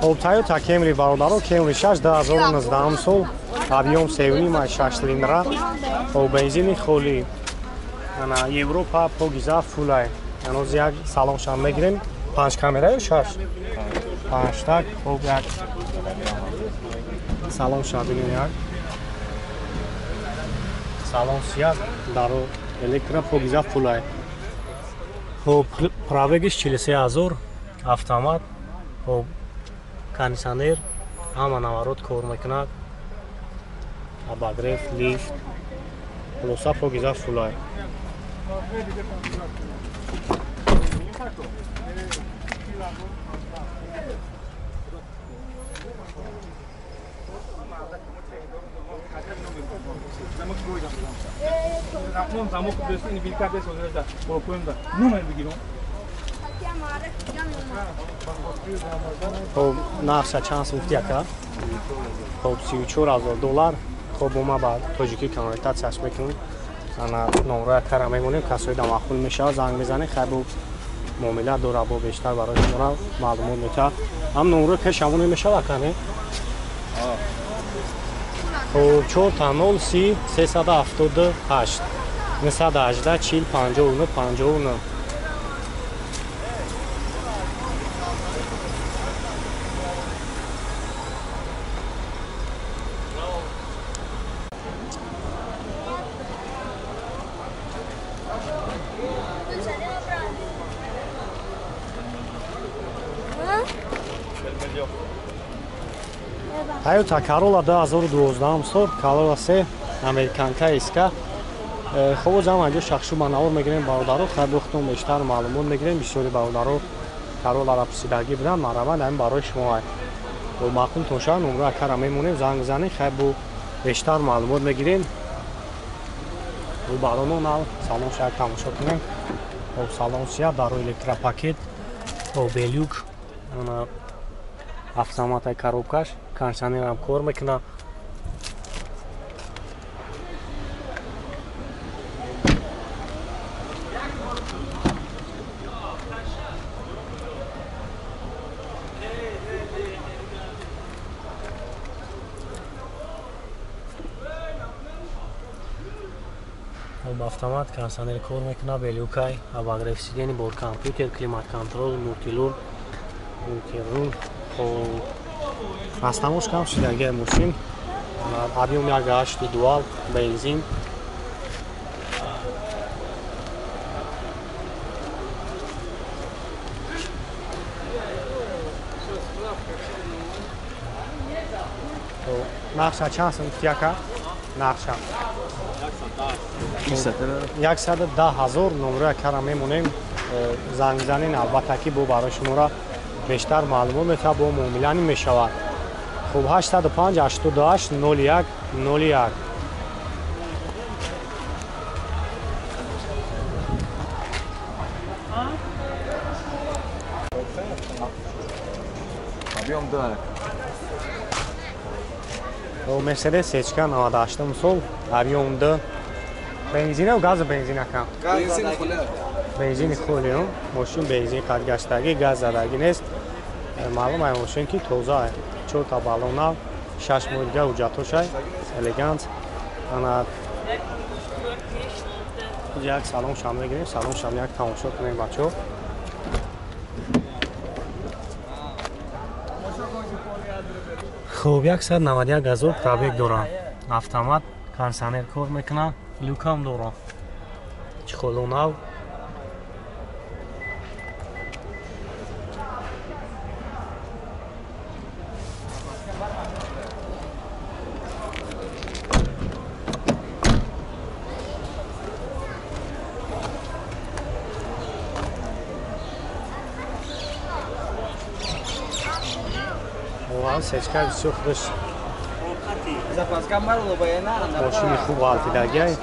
Хоб, Toyota Camry бародаро, Camry 6 2019 сол, объем 3.5 6 цилиндра, хоб бензини холӣ. Ана Европа покиза фулай. Ҳанӯз як салоншам мегирем. 5 камера ё 6? 5 так, хоб як салонша бинем як. Салон сияҳ, даро электро покиза фулай. Хоб пробегиш 43,000, автомат, хоб кондиционер, ҳама наворот кор мекунад. Обогрев, лифт, хулоса покиза фулай. Хоб нархша чанд сум гуфти ака? Хоб $34,000. Хоб ма ба тоҷикӣ конвертатсияш мекунем. Ана номроя кара мемонем, касои да маъқул мешавад занг мезанем, хайр бо муомила дора, бо бештар барои шуморо маълумот метаҳад. Ҳам номрои пешамон мешавад ака, не? Хоб 4 0 30 378 918 40 59 59. Toyota Corolla 2012 сол, Corolla 3 американка иска. Хоб ҷамъ анҷо шахшу ба навор мегирем бародаро, хайр бохтон бештар маълумот мегирем. Бисёри бародаро Corolla-ра пурсидагӣ буданд, марҳамат ҳамин барои шумо. Бо маъқултон шавад номро акара мемонем, занг бизанем, хайр бо бештар маълумот мегирем. Бо балоно нав салон шак тамошо кунем. Хоб салон сияҳ, даро электропакет, хоб белюк, автоматай коробкаш, кондиционерам кор мекунад. Автомат кондиционер кор мекунад, белюкай, обогрев сидени, бор компютер, климат контрол, мультирул, мультирул. Хоб растамош кам шудагиай мошин. Объем 1.8 дуал, бензин. Нархша чанд сум гуфти ака? Нархша 110,000. Номрои акара мемонем, занг бизанен, албатта ки бо барои шуморо бештар маълумот метавад, бо муомила мешавад. Хуб 805 88 01 01. Мерседес Сечка 98 сол, объем 2. Бензина газа бензин ака? Бензини холӣ. Бензини холӣ, мошин бензин қад гаштагӣ, газ задагӣ нест. Маълум ай мошин ки тоза ай. 4 та баллон нав, 6 моҳ дига ҳуҷҷатҳошай, элегант. Ана як салон шам мегирем, салон шам як тамошо кунем бачаҳо. Хуб 191,000 пробег дорам. Автомат, кондиционер кор мекунад, люкам дорам. Чехоло нав. Сечка бисёр худаш мошини хуб ғалтидагиай.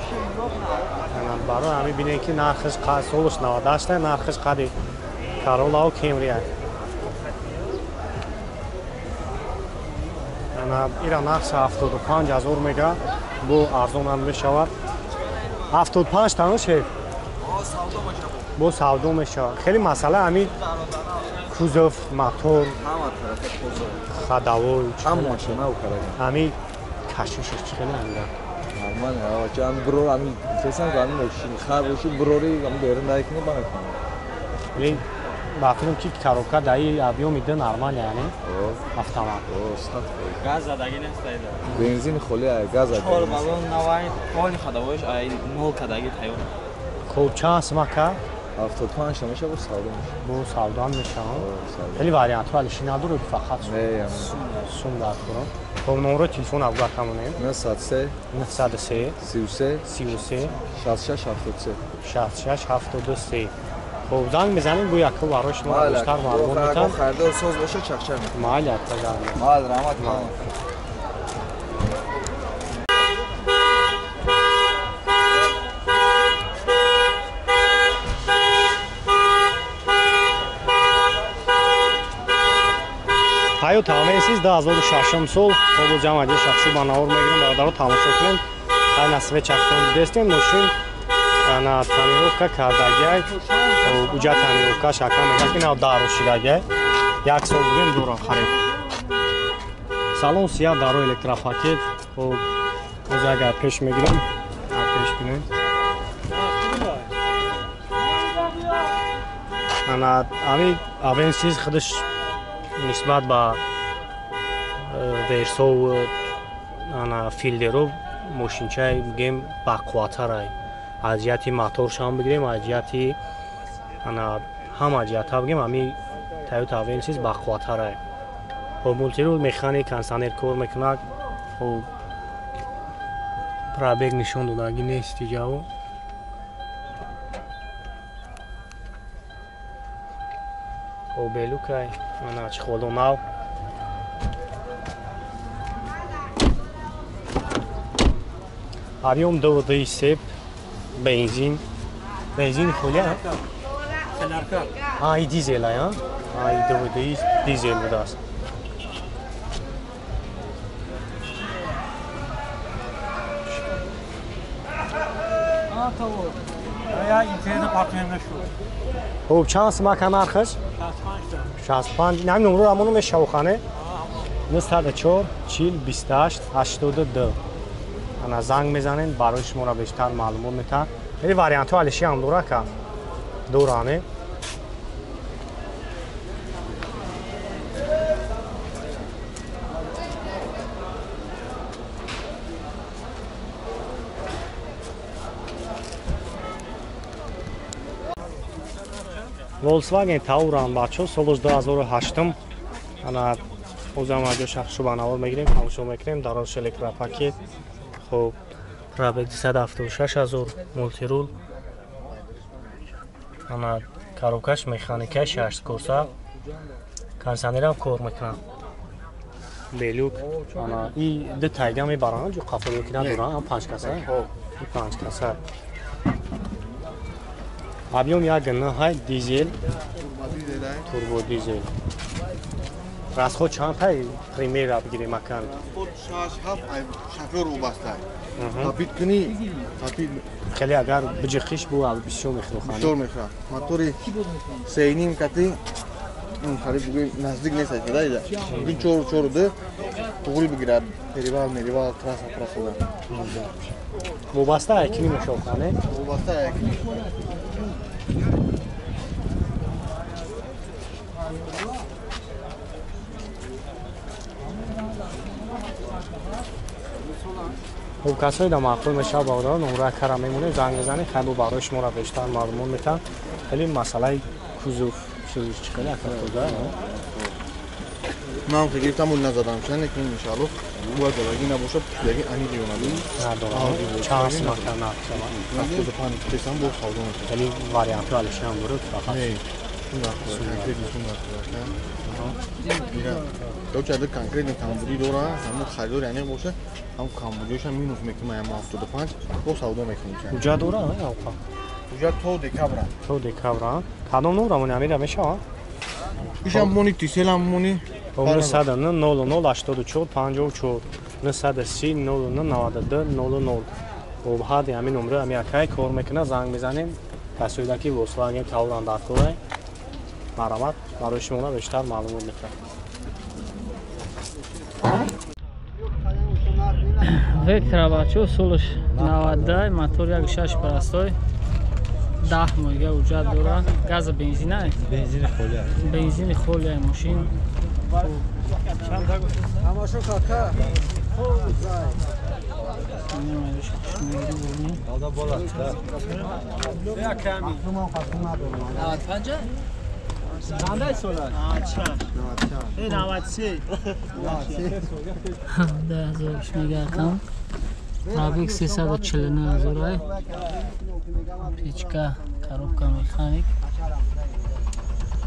Барои ҳамин бинем ки нархаш солаш 98, нархаш қади Corolla-у Camry. Ира нархша 75,000 мега, бо арзонам мешавад. 75 тано шеф? Бо савдо мешавад. Хеле масъала ҳамин Кузов, мотор, ҳама тарафа тоза. Ходовой, ҳама машина укарага. Ами кашишаш чӣ хеле анда. Нормал, ача ам брор ами фесан ами мошин хар боши брори ами берун дайкни ба мекунам. Лин ба филм ки коробка даи объёми д нормал яъне автомат. О, 100%. Газ задаги нест айда. Бензин холи ай, газ задаги. Чор баллон навай, полни ходовойш ай нол кадаги тайёр. Хуб, чанд смака? 75 меша бо савдо меша. Бо савдо меша. Хеле вариантҳо алиши надорад фақат сум дар курам. Хуб, номеро телефон абгар камонем. 903 903 33 33 66 73 66 73. Хуб, занг мезанем бо яку барои шумо бештар маълумот метам. Харидор соз боша чақчақ мекунам. Майли атта. Майли, раҳмат. Toyota Avensis 2006 сол хобо ҷамъ аҷи шахшу ба навор мегирем, бародаро тамошо кунем. Ҳай насибе чахтон дидестем, мошин ана тонировка кардагиай, уҷа тонировка шака мегӯяд ки нав дару шидагиай. Як сол будем дорам харид. Салон сия даро электропакет. Хоб боз агар пеш мегирем, пеш кунем. Ана ами Avensis худаш нисбат ба Версов ана Филдеров мошинчаи бигем бақувваттарай. Аз ҷиҳати моторшам бигирем, аз ҷиҳати ана ҳама ҷиҳатҳа бигем, ами Toyota Avensis бақувваттарай. Хоб мультирул механик, кондиционер кор мекунад. Хоб пробег нишон додагӣ нест иҷаво. Хоб белукай, ана чехоло нав. Объем 2,3 бензин. Бензин холи, а? А, и дизел, а? А, и 2,3 дизел будааст. Хуб, чанд смака нархаш? 65. Нами номро рамоно мешавхане? 904 40 28 82. Ана занг мезанем, барои шуморо бештар маълумот метаҳад. Хеле вариантҳо алиши ҳам дора ка? Дора, не? Volkswagen Tauran бачо соли 2008. Ана озам аҷо шахшу ба навор мегирем, тамошо мекунем. Дарош электропакет. Хуб, пробег 276 000, мультирул. Ана коробкаш механика 6 курса. Кондиционерам кор мекунад. Белюк. Ана и ду тайга мебаранд, ҷо қафоё ки надоранд, ам 5 каса. И 5 каса. Объем 1,9 дизел, турбо дизел. Расход чанд тай примера бигирем акан? Расход 6-7 шофёр вобаста. Тапит кунӣ, тапит. Хеле агар биҷиқиш бу бисёр мехӯрад. Бисёр мехӯрад. Мотори 3.5 кати хариб бугӯем наздик нест айфада ида. Мумкин 4-4 туғри бигирад. Перевал, меревал, трасса, трассада. Вобаста айкини мешавхане? Вобаста айкини. Хуб, касое да маъқул мешавад бародаро, номраи кара мемонем, занг мезанем, хайбо барои шуморо бештар маълумот метаҳам. Хеле масъалаи кузов чизиш чӣ хеле ака тоза? Ман ки гирифтам, ул назадам, чанд лекин иншааллоҳ бояд задаги набошад, пушидаги аниқи надорам. Чанд смака нарх шавад? 75 песам бо савдо мекунам. Хеле вариантҳо алиши ҳам дорад фақат. Не, конкретно сум нарх. Ё конкретно камбудӣ дора, ҳамон харидори аниқ боша, ҳам камбудиёшам минус мекунам, ҳам 75 бо савдо мекунем. Уҷа дора, алқа? Уҷа то декабра. То декабра. Кадом номра мони амира мешавад? Ишам мони тиселам мони. 909 00 84 54 930 00 92 00. Хуб, ҳади ҳамин номра ҳами акай кор мекунад, занг мезанем. Касоида ки Volkswagen Tauran дар корай. Марҳамат, барои шумо бештар маълумот метавад. Вектора бачо солш 92, мотор 1.6 простой. 10 моҳига уҷат дора. Газа бензина? Бензини холия. Бензини холия мошин. Тамошо кака. Алда бола. Я ками. 95? Чандай сола? 94. 93. 10000 мегардам. Пробег 349 ҳазор. Печка, коробка механик.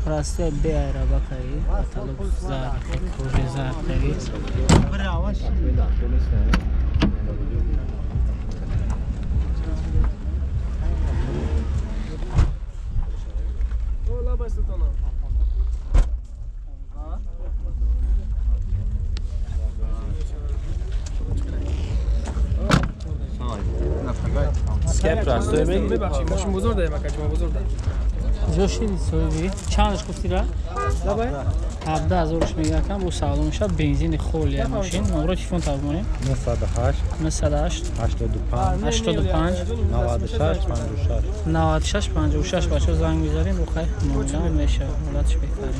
Простой бе аэробакаи, потолок зард, кожи зард таги. Мошин бузург дорем, акаҷ, мо бузург дорем. Ҷо шиди соҳиби? Чандаш гуфтира? 17000 мегакам, бо савдо мешавад, бензини холия мошин. Номро телефон табонем. 908 908 85 85 96 56 96 56 бачо занг мезанем, бо хай муомила мешавад. Ҳолатш беҳтар.